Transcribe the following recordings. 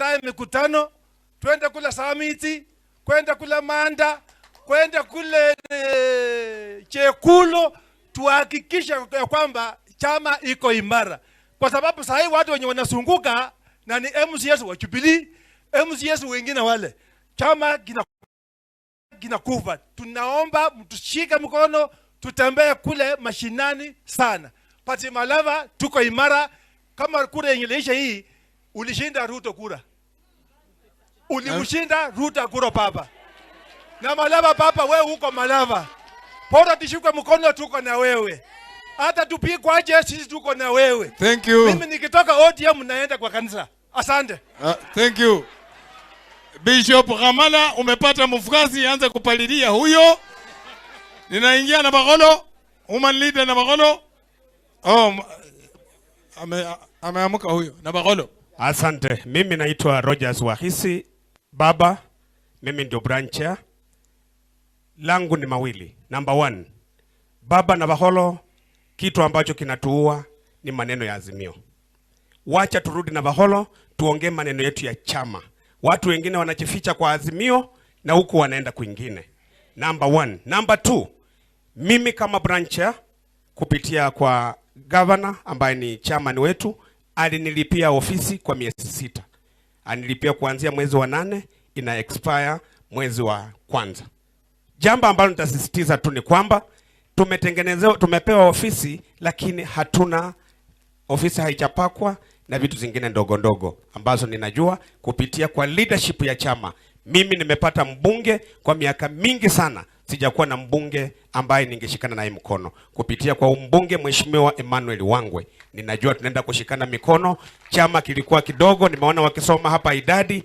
Tuandae mikutano, twende kule Samiti, kwenda kule Manda, kwenda kule Chekulo, tuhakikishe ya kwamba chama iko imara, kwa sababu sahii watu wenye wanazunguka na ni MCAs wa Jubilee, MCAs wengine wale, chama kinakufa. Tunaomba mtushike mkono, tutembee kule mashinani sana. Pati Malava tuko imara. Kama kura yenye iliisha hii, ulishinda Ruto kura, ulimshinda Ruto kura papa na Malava papa, wewe uko Malava, bora tushikwe mkono, tuko na wewe. Hata tupikwaje, sisi tuko na wewe. Thank you. Mimi nikitoka ODM naenda kwa kanisa. Asante. Thank you. Bishop Ramala, umepata mfuasi, anza kupalilia huyo. Ninaingia na Bagolo, woman leader na Bagolo. Oh, ameamka huyo na Bagolo. Asante. Mimi naitwa Rogers Wahisi Baba, mimi ndio branch chair. Langu ni mawili. Number one, Baba na Baholo, kitu ambacho kinatuua ni maneno ya Azimio. Wacha turudi na Baholo tuongee maneno yetu ya chama. Watu wengine wanajificha kwa Azimio na huku wanaenda kwingine. Number one. Number two, mimi kama branch chair kupitia kwa governor ambaye ni chairman wetu alinilipia ofisi kwa miezi 6. Anilipia kuanzia mwezi wa 8, ina expire mwezi wa kwanza. Jambo ambalo nitasisitiza tu ni kwamba tumepewa ofisi lakini hatuna ofisi, haijapakwa na vitu zingine ndogo ndogo ambazo ninajua kupitia kwa leadership ya chama. Mimi nimepata mbunge kwa miaka mingi sana, sijakuwa na mbunge ambaye ningeshikana naye mkono. Kupitia kwa mbunge Mheshimiwa Emmanuel Wangwe, ninajua tunaenda kushikana mikono. Chama kilikuwa kidogo, nimeona wakisoma hapa idadi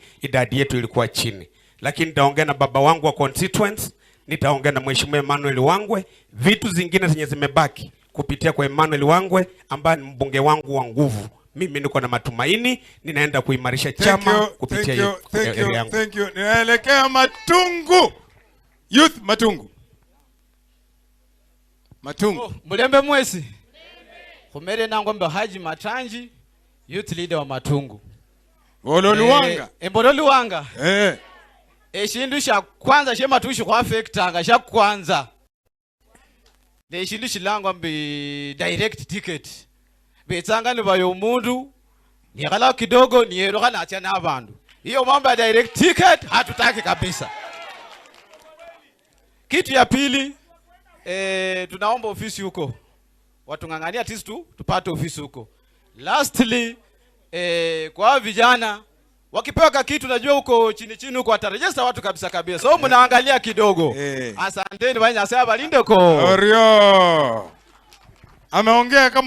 yetu ilikuwa chini, lakini nitaongea na baba wangu wa constituents, nitaongea na Mheshimiwa Emmanuel Wangwe, vitu zingine zenye zimebaki kupitia kwa Emmanuel Wangwe ambaye ni mbunge wangu wa nguvu. Mimi niko na matumaini ninaenda kuimarisha Thank chama you, kupitia thank you, thank area you, yangu. Thank you. Ninaelekea Matungu. Youth Matungu. Matungu. Oh, mulembe mwesi. Khumere nangombe Haji Matanji, youth leader wa Matungu. Bololuwanga. Embololuwanga. Eh. Eshindu sha kwanza she matushi kwa affectanga sha kwanza. Ne shindu shilangwa mbi direct ticket. Betsanga ni bayo mundu nikhala kidogo niyeruka nacha na abandu. Hiyo mambo ya direct ticket hatutaki kabisa. Kitu ya pili, tunaomba ofisi huko. Watung'ang'ania tisi tu tupate ofisi huko. Lastly, kwa vijana wakipewa kitu najua huko chini chini huko wataregister watu kabisa kabisa. So mnaangalia kidogo. Eh. Asanteni banya sasa balindeko. Orio. Ameongea kama